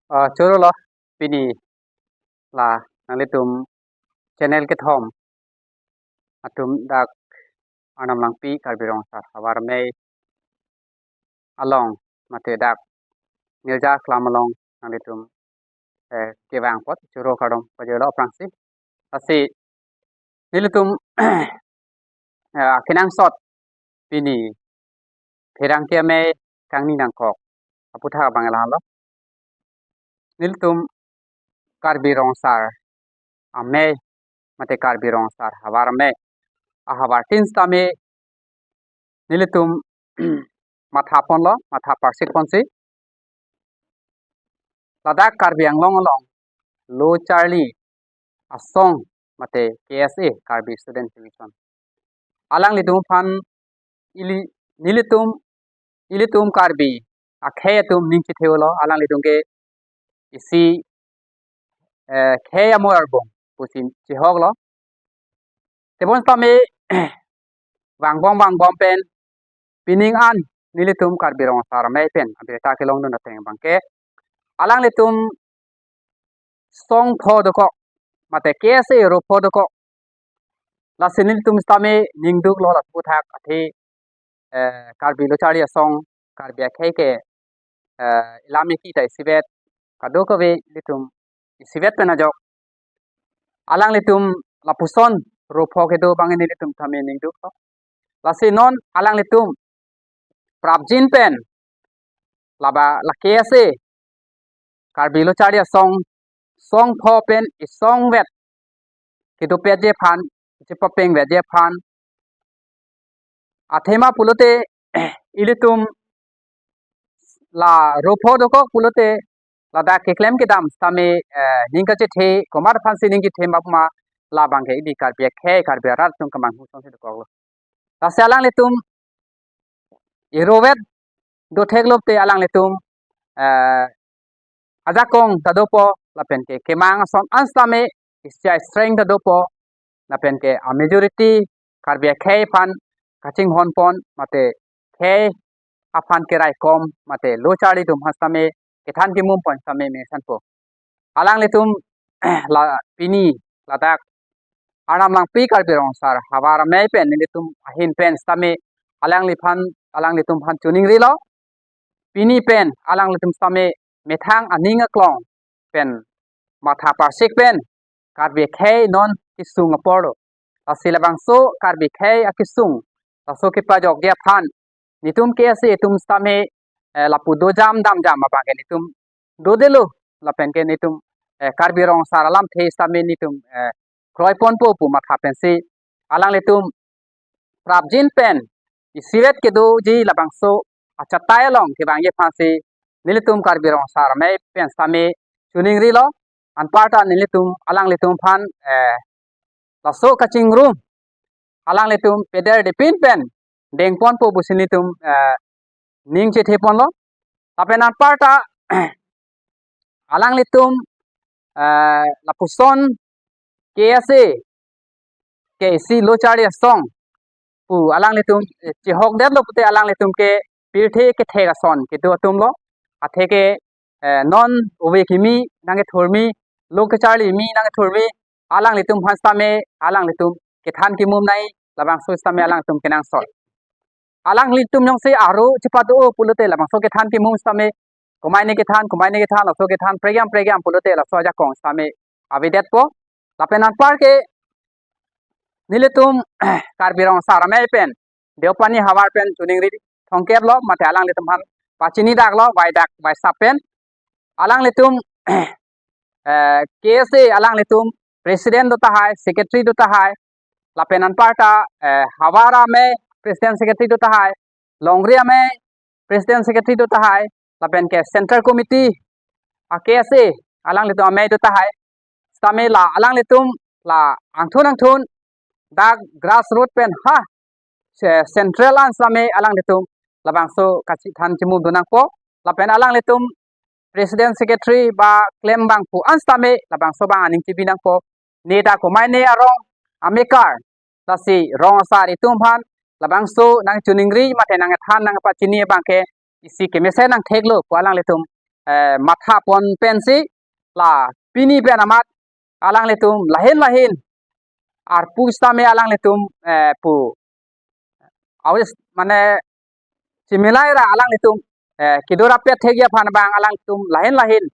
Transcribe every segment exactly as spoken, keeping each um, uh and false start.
Ah, choro lo pini la nanglitum channel kethom atum dak Arnam Langpi Karbi Rong Asar Havar Amei along mate dak Nirja Klam along nanglitum, eh, kevang apot choro kardom pajirlo aphrangsi. Lasi nelitum, eh, kenangsot pini pherangke amei kangni nangkok aputhak abang lahelo. Nelitum Karbi Rong Asar Amei mate Karbi Rong Asar Havar Amei ahavartin sitame nelitum matha ponlo, matha parsik ponsi ladak Karbi Anglong along lo charli asong mate K S A, Karbi Student Association, alanglitum aphan ili, nelitum, ilitum Karbi akhei atum ning chethelo, alanglitum ke isi, eh, khei amor arbong pusi chihoklo. Tebon sitame vangbom vangbom pen pining an nelitum Karbi Rong Asar Amei pen abirta kelongdun ateng abangke alanglitum song pho dokok mate K S A ro pho dokok. Lasi nelitum sitame ningduklo la aputhak athe, eh, Karbi lo charli asong Karbi akhei ke, eh, ilam iki ta isivet kadokave ilitum isivet pen ajok alanglitum lapuson ro pho kedo abang nelitum sitame ningduklo. Lasi non alanglitum prapjin pen laba la K S A Karbi lo charli asong song pho pen isongvet kedopetji aphan, chepapengvetji aphan, athema pulote ilitum la ro pho dokok pulote ladak keklem kedam sitame, eh, ning kachethe komat aphansi ning chethe ma pu ma, labangke ili Karbi akhei Karbi arat atum kemanghu asonsi dokoklo. Lasi alanglitum irovet dotheklo te alanglitum, eh, ajakong ta dopo lapen ke kemang ason an sitame isi astrength ta dopo lapen ke a majority Karbi akhei aphan kachinghon pon mate khei aphan keraikom mate lo charli atum aphan sitame kethan kemum pon sitame mesenpo. Alanglitum la pini ladak Arnam Langpi Karbi Rong Asar Havar Amei pen nelitum ahin pen sitame alangliphan, alanglitum aphan choningrilo. Pini pen alanglitum sitame methang aning aklong pen matha parsik pen Karbi akhei non kesung apor lo. Lasi labangso Karbi akhei akesung laso kepajokji aphan nelitum K S A atum sitame, eh, lapu dojam damjam abangke nelitum dodelo lapen ke nelitum, eh, Karbi Rong Asar alamthe sitame nelitum, eh, kroi ponpo pu matha pensi alanglitum prapjin pen isivet kedoji labangso achatai along kevangji aphansi nelitum Karbi Rong Asar Amei pen sitame choningrilo. Anparta nelitum alanglitum aphan, eh, laso kachingrum alanglitum pederdepin pen dengponpo pusi nelitum, eh, ning chethe ponlo. Lapen anparta alanglitum, eh, lapuson K S A ke isi lo charli asong pu alanglitum, eh, chihokdetlo pute alanglitum ke pirthe kethek ason kedo atumlo. Atheke, eh, non ove kimi nangkethurmi, lo kacharlimi nangkethurmi alanglitum aphan sitame alanglitum kethan kemum nai, labangso sitame alanglitum kenangsot. Alanglitum jongsi aro chepado pulote labangso kethan kemum sitame komaine kethan, komaine kethan, laso kethan pregiam pregiam pulote laso ajakong sitame avedetpo. Lapen anparke nelitum Karbi Rong Asar Amei pen Deopani havar pen choningri thomkep lo mate alanglitum aphan pachini daklo, vai dak vai sap pen. Alanglitum, eh, K S A alanglitum president do tahai, secretary do tahai, lapen anparta, eh, Havar Amei president secretary do tahai, Longri Amei president secretary do tahai, lapen ke central committee a K S A alanglitum amei do tahai. Sitame la alanglitum la angthun angthun dak grassroot pen ha se-, central an sitame alanglitum labangso kachethan chemum do nangpo. Lapen alanglitum president secretary ba klembang pu an sitame labangso abang aning chebi nangpo. Ne ta komaine arong amekar, lasi rong asar itum aphan labangso nangchoningri mate nangthan nangpachini abangke isi kemesen nangtheklo pu alanglitum eh, matha pon pensi la pini pen amat alanglitum lahin lahin arpu sitame alanglitum, eh, pu awis mane chimilai ra alanglitum, eh, kedo rapet thekji aphan abang alanglitum lahin lahin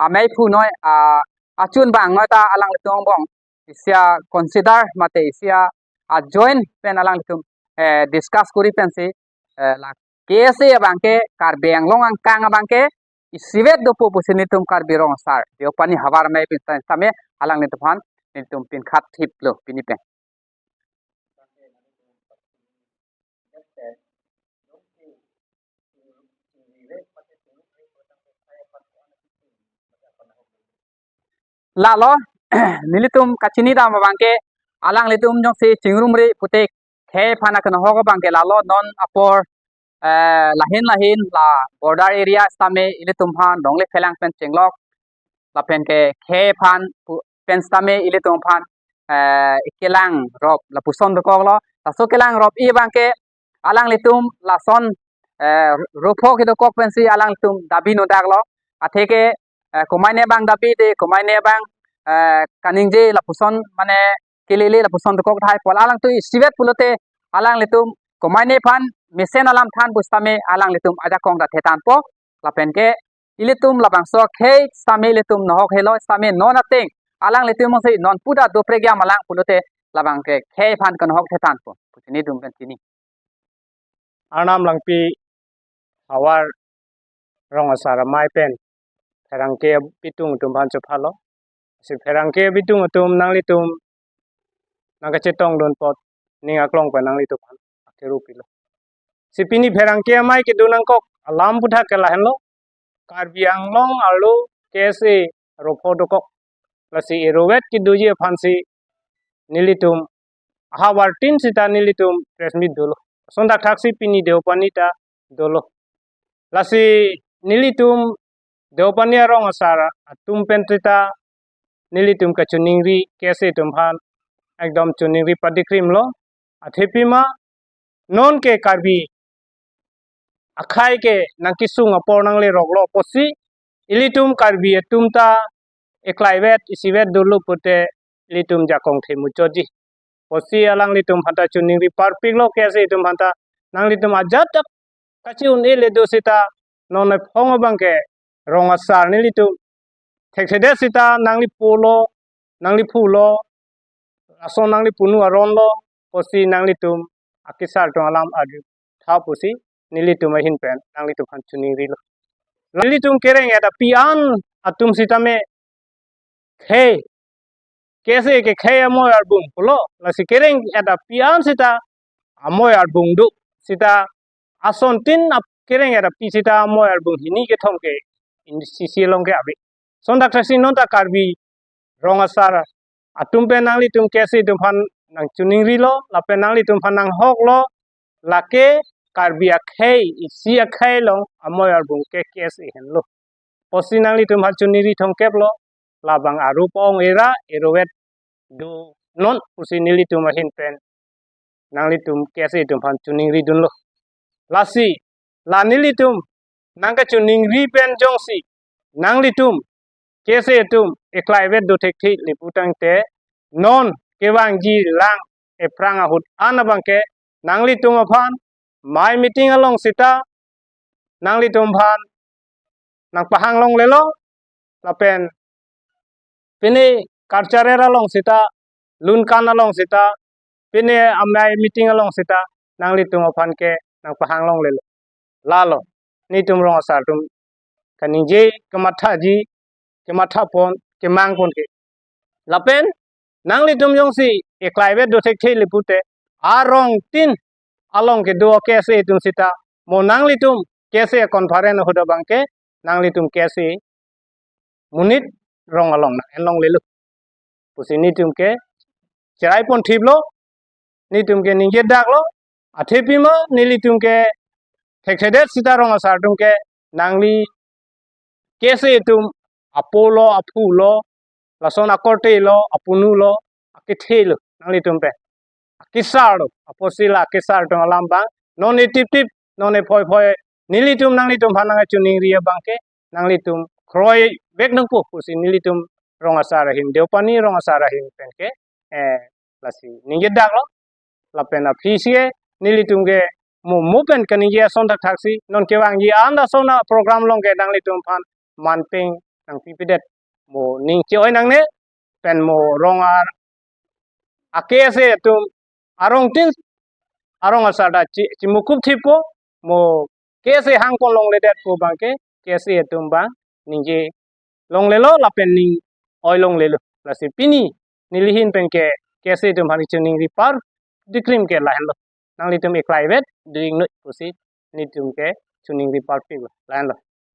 amei phu noi, ah, achun bang noi ta alanglitum angbong isi a-consider mate isi a-join pen alanglitum, eh, discuss kori pensi, eh, la K S A abang ke Karbi Anglong angkang abang ke isivet dopo pusi nelitum Karbi Rong Asar Deopani havar amei pen sitame alanglitum aphan nelitum pinkhat thiplo pini pen. Lalo, nelitum kachini dam abang ke alanglitum jongsi chingrumri pute khei aphan akenohok abang ke lalo non apor, eh, lahin lahin la border area sitame ilitum aphan longle phelang pen chenglok lapen ke khei aphan pu-, pen sitame ilitum aphan, eh, kelang rop lapuson dokoklo. Laso kelang rop-i abang ke alanglitum lason, eh, ropho kedokok pensi alanglitum dabi nodaklo. Atheke, eh, komaine abang dabi de, komaine abang, eh, kaningje lapuson mane kelele lapuson dokok tahai pol alangtum isivet pulote alanglitum komaine aphan mesen alam than pusitame alanglitum ajakong ta thetanpo lapen ke ilitum labangso khei sitame ilitum nohok helo sitame non ateng alanglitum mose non puda dopregiam alang pulote labang ke khei aphan kenohok thetanpo pusi nelitum pen chini. Arnam Langpi havar Rong Asar amei pen pherangke bitung atum aphan chophalo. Si pherangke bitung atum nanglitum nangkachetongdun apot ning aklong pen nanglitum aphan akeru pilo. Si pini pherangke amei kedo nangkok alam aputhak ke lahenlo. Karbi Anglong arlo K S A ropho dokok. Lasi irovet kedoji aphansi nelitum ahavar tin sita nelitum press meet dolo. Lason thakthaksi pini Deopani ta dolo. Lasi nelitum Deopani arong asar atum pen sita nelitum kachiningri K S A atum aphan ekdom chiningri padikrimlo. Athepima non ke Karbi akhei ke nangkesung apor nangleroklo pusi ilitum Karbi atum ta eklaivet isivet dolo pute ilitum jakong themuchotji pusi alanglitum aphanta chiningri parpiklo K S A atum aphanta. Nanglitum ajat ta kachi-un-e le do sita non ephong abang ke rong asar nelitum thekthedet sita nangli pulo, nangli phulo, lason nangli punu aronlo pusi nanglitum akesar atum alam adu tha pusi nelitum ahin pen nanglitum aphan chiningrilo. Nelitum kereng-et api an atum sitame khei, K S A ke khei amoi arbung pulo, lasi kereng-et api an sita amoi arbung do sita ason tin ap kereng-et api sita amoi arbung hini kethom ke in C C along ke ave. Lason thakthaksi non ta Karbi rong asar atum pen nanglitum K S A atum aphan nangchiningrilo lapen nanglitum aphan nanghoklo, lake Karbi akhei isi akhei along amoi arbung ke K S A henlo pusi nanglitum aphan chiningri thomkeplo. Labang arup ong era irovet do non pusi nelitum ahin pen nanglitum K S A atum aphan chiningri dunlo. Lasi la nelitum nangkachiningri pen jongsi nanglitum K S A atum eklaivet do thekthe le putangte non kevangji lang ephrang ahut an abang ke nanglitum aphan mei meeting along sita nanglitum aphan nangpahang longlelo lapen pine cultural along sita, lunkan along sita, pine amei meeting along sita nanglitum aphan ke nangpahang longlelo. Lalo nelitum rong asar atum kaningje, kemathaji, kemathapon, kemangpon ke. Lapen nanglitum jongsi eklaivet do thekthe le pute arong tin along kedo K S A atum sita mo nanglitum K S A conference ahut abang ke nanglitum K S A monit rong along nang-en longlelo pusi nelitum ke cheraipon thiplo, nelitum ke ningjedaklo. Athepima nelitum ke thekthedet sita rong asar atum ke nangli K S A atum apolo, aphulo, lason akortelo, apunulo, akethelo nanglitum pen akesarlo, apotsi la akesar atum alam abang non etiptip, non ephoiphoi nelitum nanglitum aphan nangchiningri abang ke nanglitum kroivek nangpo pusi nelitum rong asar ahin, Deopani rong asar ahin pen ke, eh, lasi ningje daklo. Lapen aphi si nelitum ke mo mo pen kaningje ason thakthaksi non kevangji an ason aprogram along ke nanglitum aphan manpeng nangpipedet, mo ning che-oi nangne, pen mo rong ar a-KSA atum arong tin arong asar ta chi, chimukup thipo, mo KSA hangpon longledet pu abang ke KSA atum abang ningje longlelo lapen ning oi longlelo. Lasi pini neli ahin pen ke KSA atum aphan chiningri par dikrim ke lahenlo. Nanglitum eklai vet doing noi pusi nelitum ke chiningri parpiklo, lahenlo.